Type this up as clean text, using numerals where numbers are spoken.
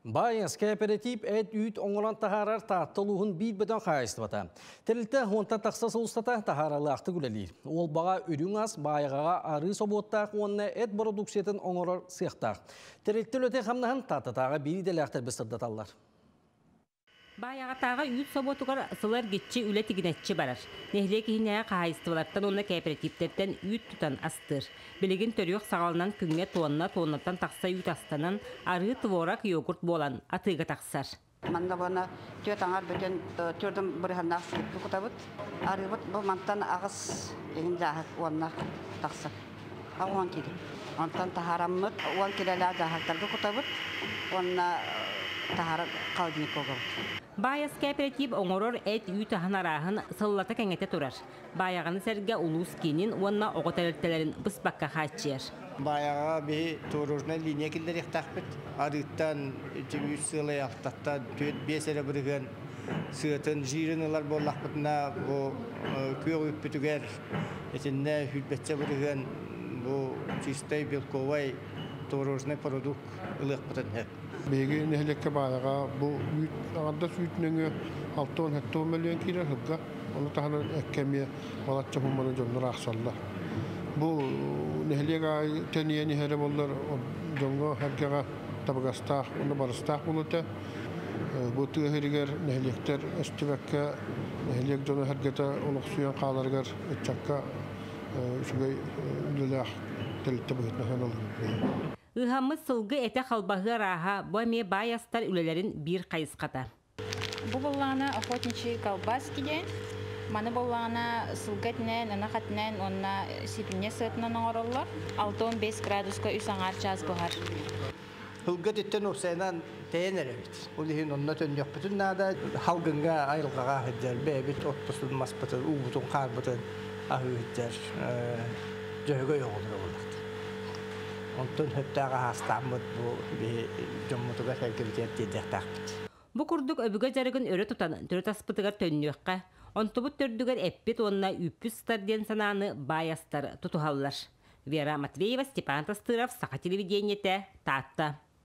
Байанс кооператив эт үүт оҥорон таһаарар Таатта улууһун биир бөдөҥ хаһаайыстыбата. Тэрилтэ уонтан тахса сыл устата таһааралаахтык үлэлиир. Уолбаҕа үрүҥ ас, Баайаҕаҕа арыы собуоттаах уонна эт бородууксуйатын оҥорор сыахтаах. Тэрилтэ үлэтин хамнаһын Тааттатааҕы биир идэлээхтэр быстырдаталлар. Баайаҕатааҕы үүт собуотугар сыл эргиччи үлэ тигинэччи барар. Нэһилиэк иһинээҕи хаһаайыстыбалартан уонна кээпэрэтииптэртэн үүт тутан астыыр. Билигин төрүөх саҕаланан күҥҥэ туонна туоннаттан тахса үүт астанан, арыы, творог, йогурт буолан атыыга тахсар. Манна буона түөрт аҥар бүтүн төрдүн бырыһаннаах сыыпка кутабыт. Арыыбыт бу мантан аҕыс иһин дьааһык уонна тахсар. 10 кило. Онтон таһаараммыт 10 килэлээх дьааһыктарга кутабыт уонна таһаарар холодильникка угабыт. Баайас кооператив оҥорор эт-үүт аһын арааһын сыллата кэҥэтэ турар. Баайаҕаны сэргэ улуус киинин уонна оҕо тэрилтэлэрин быспакка хааччыйар. Баайаҕаҕа биһи творожнай линия киллэриэхтээхпит. Арыыттан үс сыалай алтаттан түөрт биэс эрэ бырыһыан сыатын жирин ылар буоллахпытына бу күөх үүппүтүгэр итиннэ сүүрбэччэ бырыһыан бу чистай белковай творожный продукт ылыахпытын сөп. Биһиги нэһилиэккэ Баайаҕа бу үүт аҥардас үүт нөҥүө 60 мөлүйүөн киирэр сылга. Ону таһынан эккэ эмиэ балачча сумманы дьоннор аахсаллар. Бу нэһилиэк аайы тэнийэн иһэрэ буоллар дьоҥҥо-сэргэҕэ табыгастаах уонна барыстаах буолуо этэ. Бу тыа сиригэр нэһилиэктэр эстибэккэ, нэһилиэк дьоно-сэргэтэ олохсуйан хааларыгар ыччакка үчүгэй үлэлээх тэрилтэ быһыытынан сыаналыыбын. Ыыһаммыт сылгы этэ халбаһыы арааһа бу эмиэ баай астар үлэлэрин биир хайысхата. Бу буоллаҕына охотничий колбаски диэн. Маны буоллаҕына сылгы этинэн, ынах этинэн уонна сибинньэ сыатынан оҥороллор. 65 градуска үс аҥаар чаас буһар. Сылгы этиттэн уопсайынан тэйэн эрэбит. Ол иһин онно төннүөхпүтүн наада. Халгыҥҥа айылҕаҕа сылдьар бэйэбит оппутун, маспытын, уубутун, хаарбытын аһыы сылдьар дьөһөгөй оҕолоро буоллахтар. Онтон сөптөөх аһаастааммыт бу биһи дьоммутугар сэргэбитигэр тиэрдиэхтээхпит. Бу курдук өбүгэ дьарыгын өрө тутан төрүт аспытыгар төннүөххэ, онтубут төрдүгэр эппит уонна үүппүт сытар диэн санааны баай астар тутуһаллар. Вера Матвеева, Степан Тастыров, Саха телевидениетэ, Таатта.